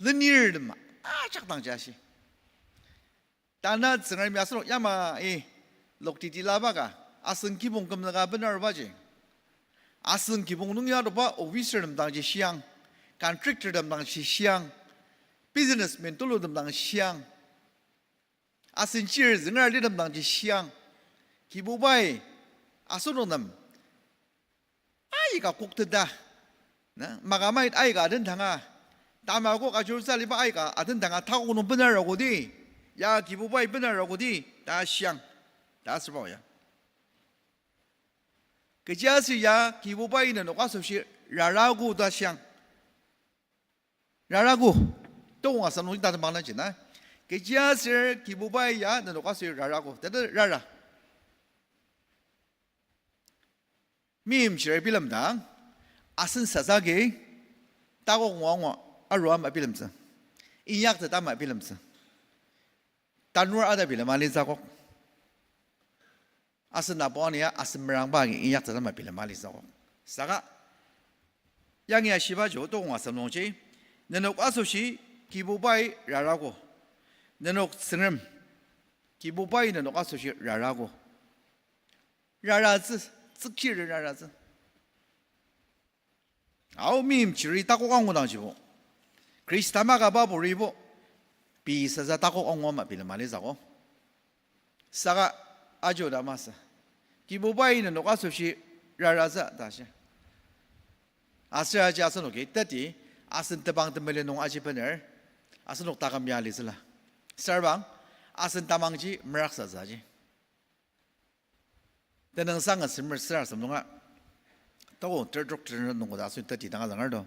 lenirtem ajak dangji ashi. Tanü Tsüngremi asenok yamai lokti tilaba ka, asen kibong kümzüka benarubaji, asen kibong nung ya aruba officertem dangji shiang, contractortem dangji shiang, businessman tulutem dang shiang, asen chir zünger alitem dangji shiang, Kibubai asenok nem aika kokteta, na, makamait aika adendanga, tamakok ajursa aliba aika adendanga takok nung benaragodi, ya Kibubai benaragodi ta shiang, ta asüba ya. Kechiaser ya Kibubai nenok asoshi rarago ta shiang. Rarago. Tokong asem nungji tatemang nangji na. Kechiaser Kibubai ya nenok asoshi rarago. Tete rara. Meimchir bilemdang, asen sasagi, takok ngua ngua arua ama bilemtsü, inyakteta ama bilemtsü, tanur ata bilema litsü akok. Asen apu ania asen merangba agi inyakteta ama bilema litsü akok. Saka yangi ashiba jo tokong asem nungji, nenok asoshi Kibubai rarago. Nenok Tsüngrem, Kibubai nenok asoshi rarago. Raratsü, tsükchir raratsü. Ao meimchiri takok angu dangjibo, Khrista makaba puribo, pei sasa takok angu ama bilema litsü akok. Saka ajo ta masü, Kibubai nenok asoshi raratsü ta shi. Aser aji asenoki teti, asen tebang temeli nung aji bener, asenok taküm ya litsüla. Sarbang, asen tamangji meraksatsü aji. Tenüngsang Aser Semer sarasadem nunga, tokong tertrok ter nunga ta asen teti dang azünger to,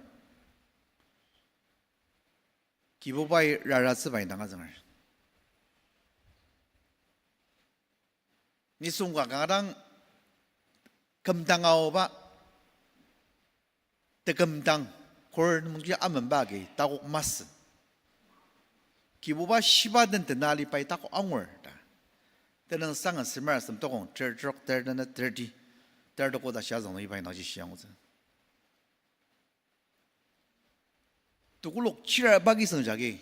Kibubai raratsüba indang azünger. Nisung ka kanga dang kümdang aoba, tekümdang, kor nungji amenba agi takok masü. Kibuba shiba den tena alibai takok angur ta. Tenüngsang Aser Semer asem tokong tertrok ter nena thirty, ter toko ta shia zang nung iba indangji shiangutsü. Tekolak chira ba kiseng jagi,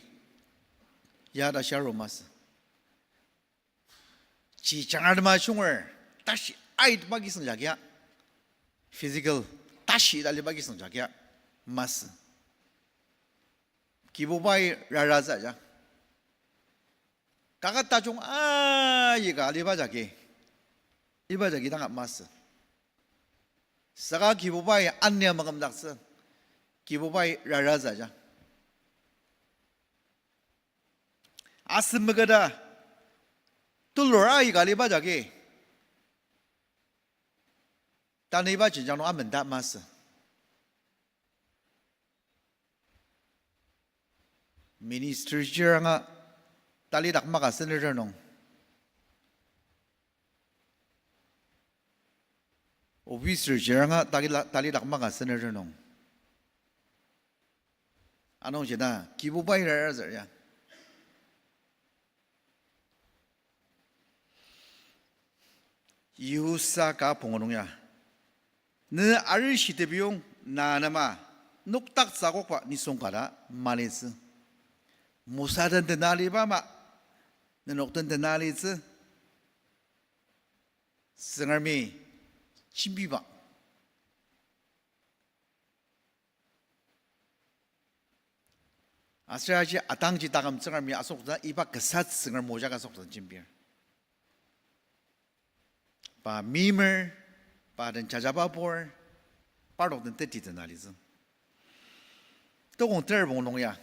ya ta shia aru masü. Chi jangar tema shunger, tashi aitba kiseng jagia, physical, tashi ta aliba kiseng jagia masü. Kibubai raratsü ja. Kaket tajung aika aliba jagi, iba jagi danga masü. Saka Kibubai ania makümdaktsü, Kibubai raratsü ja. Asen meketa tulur aika aliba jagi, tanü iba jenjang nung amenda masü. Minister jiranga talidak maka senator nung, Officer jiranga tali la-, talidak maka senator nung. Anungji na, Kibubai rara zar ya. Yihusa ka pungu nung ya. Ne arishi tebiyong na nema, nokdak tsakokba nisung ka ta malitsü. Mosa den tena aliba ama, nenok den tena alitsü. Tsüngremi jembiba. Aser aji atangji taküm Tsüngremi asok ta iba kasa Tsüngrem mojaka asok ta jembir. Pa meimer, pa den jajaba pur, parnok den teti tena alitsü. Tokong ter pungu nung ya.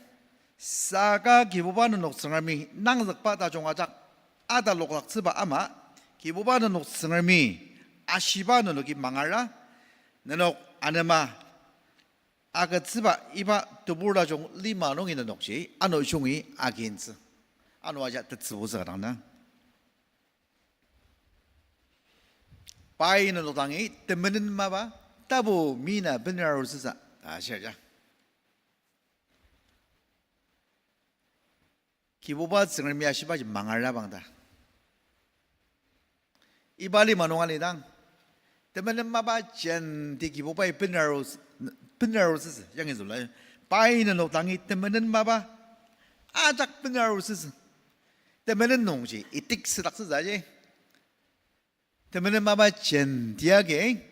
Saka Kibuba nenok Tsüngremi nangzükba tajung ajak atalokdaktsüba ama, Kibuba nenok Tsüngremi ashiba nenoki mangara, nenok anema agütsüba iba tebur tajung lima nungi nenokji ano jungi agintsü. Ano aja tetsübutsü ka dang na. Pai nenok dangi temenen mapa, tapu mina bener arutsüsa ta shia ja. Kibuba Tsüngremi ashibaji mangarabang ta. Iba lima nung alidang, temenen mapa jenti Kibubai bener aru-, bener arutsütsü, yangi züla. Pai nenok dangi temenen mapa ajak bener arutsütsü. Temenen nungji itik südaktsütsü aji. Temenen mapa jenti agi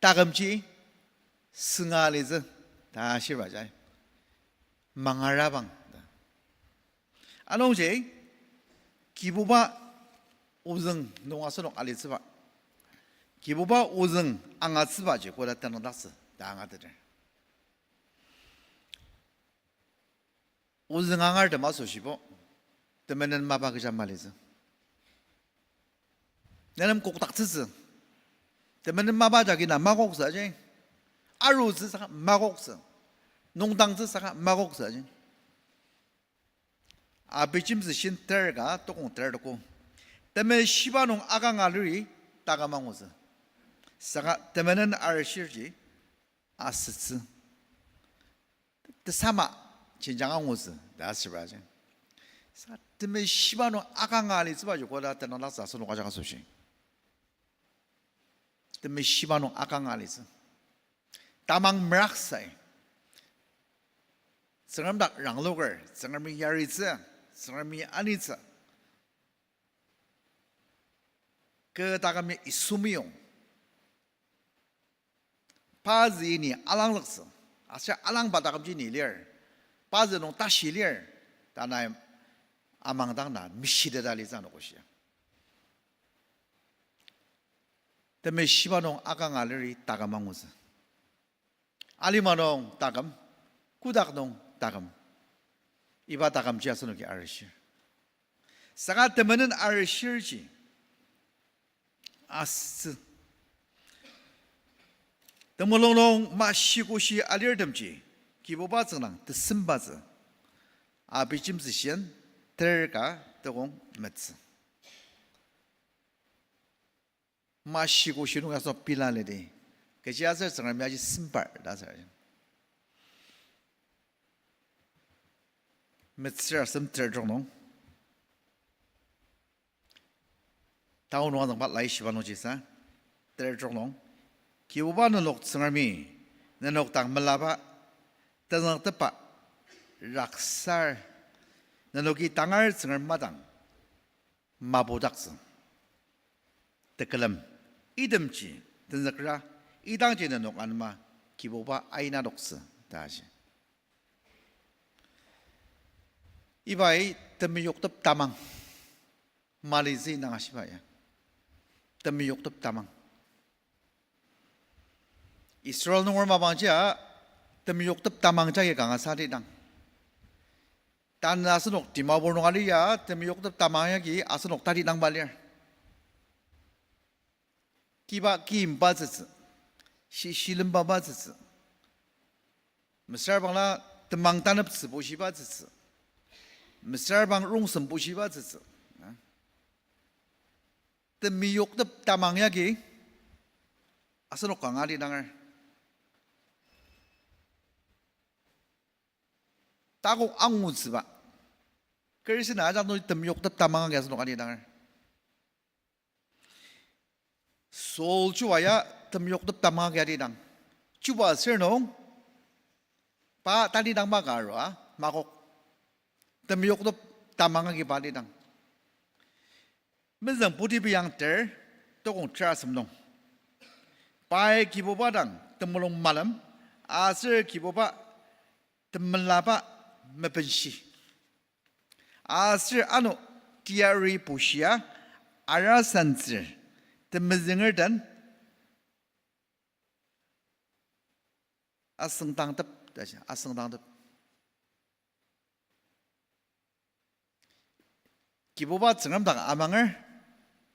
takümji sünga alitsü ta shiba jai. Mangarabang ta. Anungji Kibuba ozüng nung asenok alitsüba, Kibuba ozüng angatsübaji koda tenüngdaktsü ta angateter. Ozüng angartem asoshibo, temenen mapa kecha malitsü. Nenem kokdaktsütsü. Temenen mapa jagi na makoktsü aji. Arutsü saka makoktsü. Nungdangtsü saka makoktsü aji. Abijemtsü shin ter ka tokong ter toko. Temeshiba nung akanga liri taküm angutsü. Saka temenen arishirji asütsü. Tesama jenjang angutsü ta asübaji. Sa temeshiba nung akanga alitsübaji koda tenüngdaktsü asenok ajak asoshi. Temeshiba nung akanga alitsü. Tamang meraksai. Tsüngrem dak rangloker, Tsüngremi yaritsü, Tsüngremi anitsü. Kü takümji Yisu meyong. Pazü ni alangloktsü, aser alangba takümji ni lir. Pazü nung tashi lir, tanü amangdang na mishiteta litsü anogoshia. Temeshiba nung akanga liri taküm angutsü. Alima nung taküm, kotak nung taküm. Iba takümji asenoki arishir. Saka temenen arishirji asütsü. Temulung nung mashikoshi alirtemji, Kibuba tsüngdang tesembatsü. Abijemtsü shin ter ka tokong metsü. Mashikoshi nung asenok pila lidi. Kechiaser Tsüngremi aji sembar ta asür. Metsür asem ter trok nung. Tao nung azüngba laishiba nungji sa, ter trok nung. Kibuba nenok Tsüngremi, nenok dang melaba, tenzüktepba, raksar, nenoki tangar Tsüngrem madang mapudaktsü. Tekülem, itemji tenzükra, idangji nenok anema Kibuba aina doktsü ta ashi. Ibai temeyoktep tamang. Malitsü nang ashiba ya. Temeyoktep tamang. Israel nunger mapangji ya temeyoktep tamang jagi kanga sadidang. Tanü asenok Dimapur nung ali ya temeyoktep tamang yagi asenok tadidangba lir. Kiba kimbatsütsü, shi-, shilembabatsütsü. Mesüra bangla temang taneptsü bushibatsütsü. Mesüra bang rongsen bushibatsütsü. Temeyoktep tamang yagi Asenok kanga alidanger. Takok angutsüba. Kerisina ajak nung temeyoktep tamang agi asenok alidanger. Saul chuba ya temeyoktep tamang agi alidang. Chuba sür nung pa talidang maka arua, makok. Temeyoktep tamang agi pa alidang. Mezüng Putibiyang ter, tokong ter asem nung. Pai Kibuba dang temulung malem, aser Kibuba temelaba mebenshi. Aser ano teyari bushia, arasantsür, temezünger den asüngdangtep, ta ji, asüngdangtep. Kibuba Tsüngrem dak amanger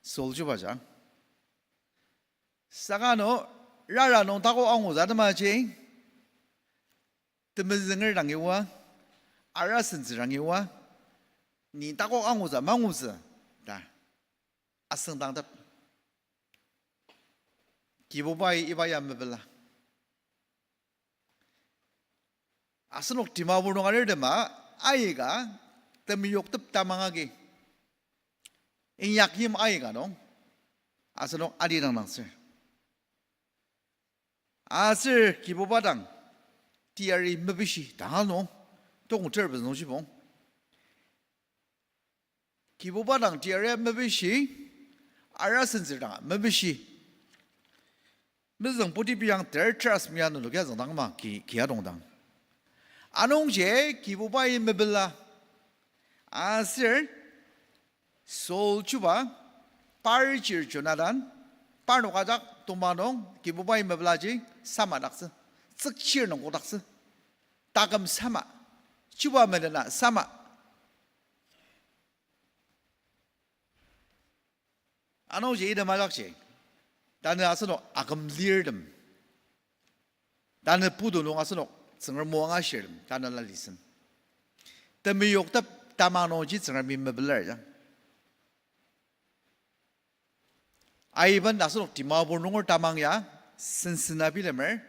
Saul chubaji. Saka ano rara nung takok angutsü atemaji, temezünger dangi oa, arasentsü dangi oa, ni takok angutsü mangutsü ta asüngdangtep. Kibubai iba ya mepela. Asenok Dimapur nung alirtema aika temeyoktep tamang agi, inyakyim aika nung asenok alidang dang sür. Aser Kibuba dang teyari mepishi tanga nung, tokong ter pezü nung shibong. Kibuba dang teyari mepishi, arasentsür dang mepishi. Mezüng Putibiyang ter trust mia nenokia züngdang ma ki, kia dongdang. Anungji Kibubai mepela. Aser Saul chuba, par chir Jonathan, parnok ajak tongma nung Kibubai mepelaji samadaktsü, tsükchir nung kodaktsü, taküm sama, chuba melena sama. Anungji item ajakji, tanü asenok aküm lirtem, tanü putu nung asenok Tsüngrem o angashirtem tanela listen. Temeyoktep tamang nungji Tsüngremi mepelar ja. Aiben asenok Dimapur nunger tamang ya, sensen abilemer,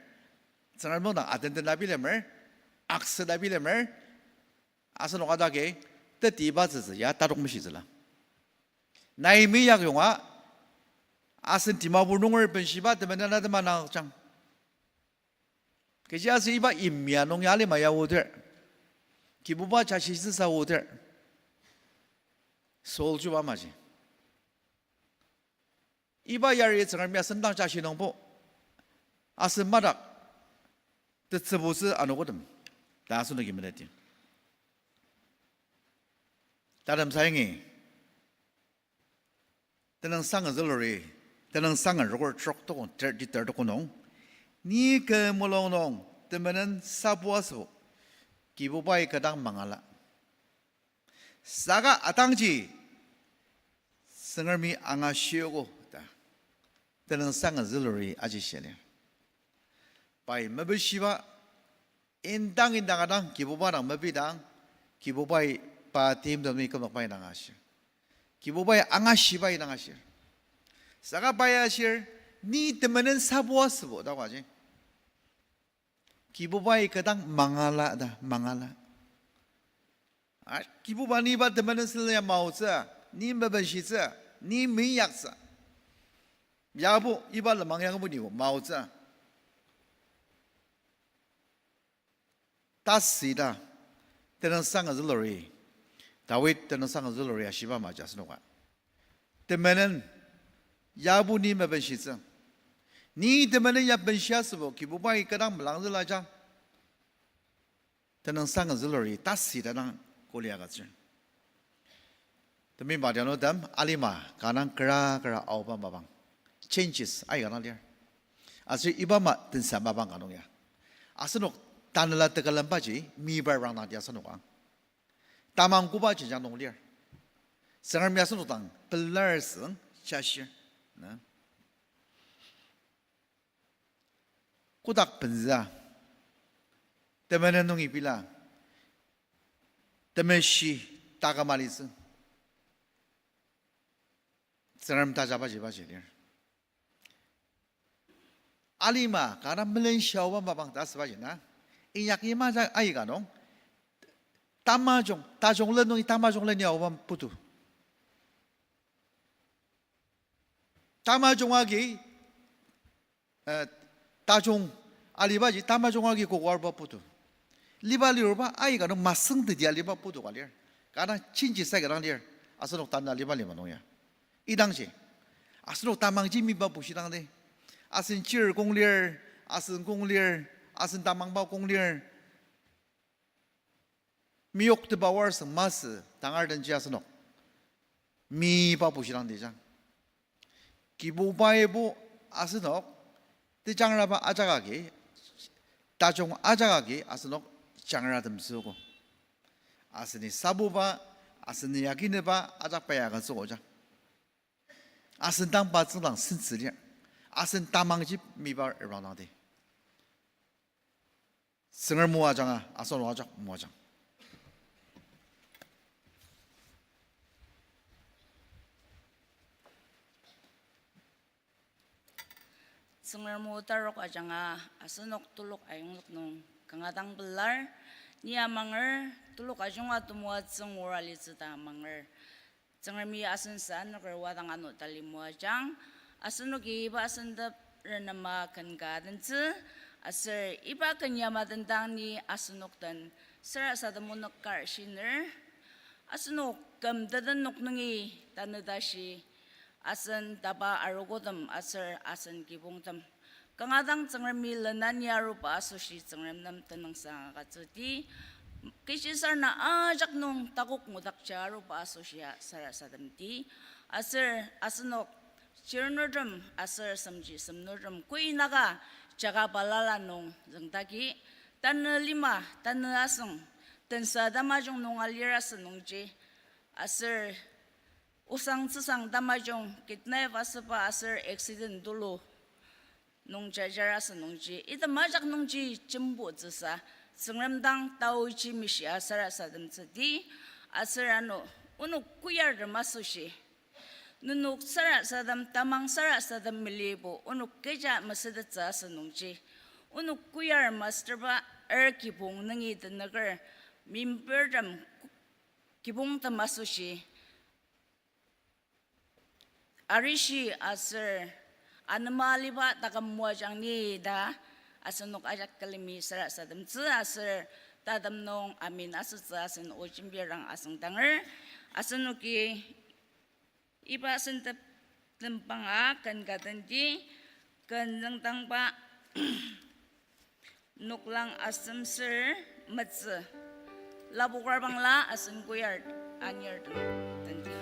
Tsüngrem nung dang atenten abilemer, akset abilemer, asenok ajaki tetiba tsütsü ya tatok meshitsüla. Nai meyak yonga, asen Dimapur nunger benshiba temenen atema nangjakjang. Kechiaser iba imya nung ya lima ya oter, Kibuba jashitsüsa oter, Saul chuba maji. Iba yari Tsüngremi asendang jashi nungbo, asen madak tetsübutsü anogotem ta asenoki meneti. Tatem sayangi, Tenüngsang züluri, Tenüngsang rokor trok tokong ter, di ter tokong nung, ni kü mulung nung temenen sabu asübo, Kibubai kü dang mangala. Saka atangji Tsüngremi angashiogo ta Tenüngsang züluri ajishia lir. Pai mepeshiba indang indang adang Kibuba dang mepidang, Kibubai pa timtem nung kümokba indang ashir. Kibubai angashiba indang ashir. Saka pai ashir, ni temenen sabu asübo ta aji. Kibubai kü dang mangala ta, mangala. A, Kibuba ni iba temenen sülen ya maotsü, ni mebenshitsü, ni meinyaktsü. Yabo iba lenmang yangbo ni maotsü. Tasü ta, Tenüngsang züluri, Dawid Tenüngsang züluri ashiba maja asenoka. Temenen, yabo ni mebenshitsü. Ni temenen ya benshia asübo, Kibubai kü dang melangzüla ja. Tenüngsang züluri tasü ta dang kuli agütsür. Temeim adianutem, alima kanga kara kara aoba mapang, changes aika dang lir. Aser iba ama tensa mapang ka nung ya, asenok tanela tekülembaji mibar rangdangdi asenok ang tamang koba jenjang nung lir. Tsüngremi asenok dang pelar süng jashir. Na, kotak penzüa, temenen nungi bila, temeshi taküm alitsü, Tsüngrem tajabaji baji lir. Alima kanga melenshia aoba mapang ta asübaji na. Inyak imaja aika nung, tamajung, tajung len nungi tamajung len ya aoba putu. Tamajung agi, eh, tajung alibaji tamajung agi kokarba putu. Liba liruba aika nung masüngteti aliba putu ka lir. Kanga chinchi sa kanga lir. Asenok tanü aliba lima nung ya. Idangji, asenok tamangji miba bushidang di. Asen chir kong lir, asen kong lir, asen tamangba kong lir. Meyoktepa aor seng masü tangar denji asenok miba bushidang dijang. Kibubai bo asenok tejangraba ajak agi, tajung ajak agi asenok jangratem süogo. Aseni sabuba, aseni yakineba ajak pai agütsüogo ja. Asen dang pa tsüngdang sentsü lir. Asen tamangji miba reprangdang di. Tsüngrem moajanga, asenok ajak moajang. Tsüngrem o tarok ajanga asenok telok ayonglok nung kanga dang pelar, ni amanger, telok ajunga temoatsü ngura litsü ta amanger. Tsüngremi asen sa anoker wadang ano tali moajang, asenoki iba sentep renema ken ka adentsü, aser iba ken yama dendang ni asenok den sarasadem onük kar shiner, asenok küm teten nok nungi tanü tashi, asen tapa arogotem aser asen kibongtem kanga dang Tsüngremi lenani aruba asoshi Tsüngrem nem tenüngsang agütsüdi. Kechi sarena ajak nung takok ngudakja aruba asoshia sarasademdi. Aser asenok chirnurtem aser semji semnurtem koinaka jaga balala nung züngdaki, tanü lima, tanü asüng, tensa tamajung nung alir asü nungji, aser osang tsüsang tamajung kidnap asüba aser accident tulu nung jajar asü nungji, item ajak nungji jembotsüsa, Tsüngrem dang taoji mishia sarasademtsüdi. Aser ano, onok choirtem asoshi, nenok sarasadem, tamang sarasadem melibo onok kecha mesütettsü asü nungji, onok choir masterba er kibong nungi tenüker membertem, kibongtem asoshi arishi aser anema aliba taküm moajang ni ta asenok ajak külemi sarasademtsü aser tatem nung amen asütsü asen o jembirang asüngdanger. Asenoki iba sentep tembanga ken ka denti, ken züngdangba noklang asem ser metsü, lapoker bangla asen choir anir denti.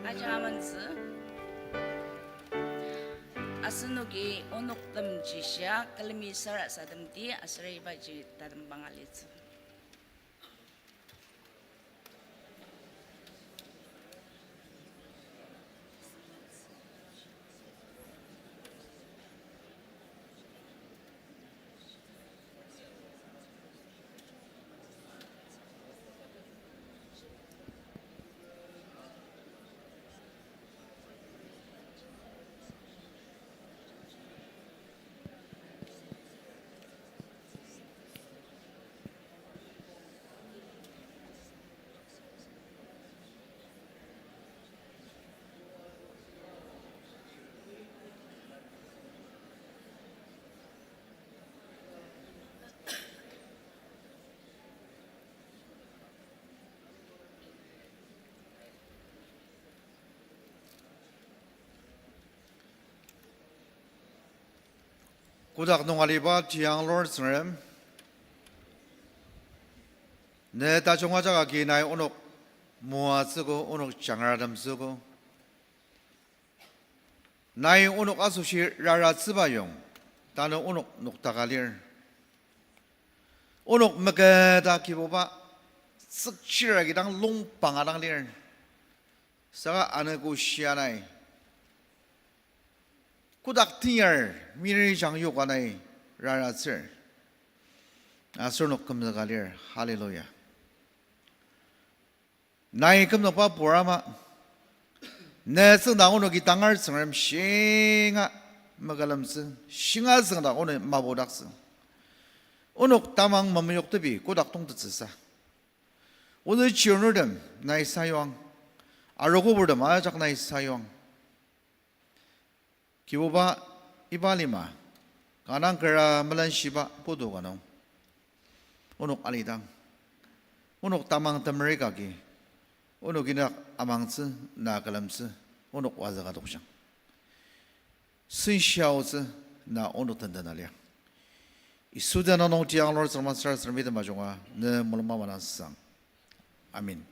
Aja amentsü. Asenoki onok tem jishia külemi sarasademdi aser ibaji tatembang alitsü. Kotak nung aliba tiang Lord Tsüngrem, ne tajung ajak agi nai onok moatsüogo, onok jangratemtsüogo. Nai onok asoshi raratsüba yong, tanü onok noktaka lir. Onok meketa Kibuba, tsükchir agi dang longpang adang lir. Saka anogo shia nai kotak teyar miri jang yoka nai raratsür. Aser onok kümzüka lir. Hallelujah. Nai kümzükba pur ama, ne tsüngdang onoki tangar Tsüngrem shinga makülemtsü, shinga tsüngdang onok mapudaktsü. Onok tamang mameyoktepi kotak tongtettsüsa, ozü chirnurtem nai sayuang, arogoburtem ajak nai sayuang. Kibuba, iba lima, kanga kera melenshiba putu ka nung onok alidang, onok tamang temerika agi, onok inak amangtsü, na külemtsü, onok wazüka tokjang. Sensaotsü, na onok tentena liang. Yisu tenüng nung tiang Lord Tsüngrem sarasademdi temajunga ne mulung manasang. Amen.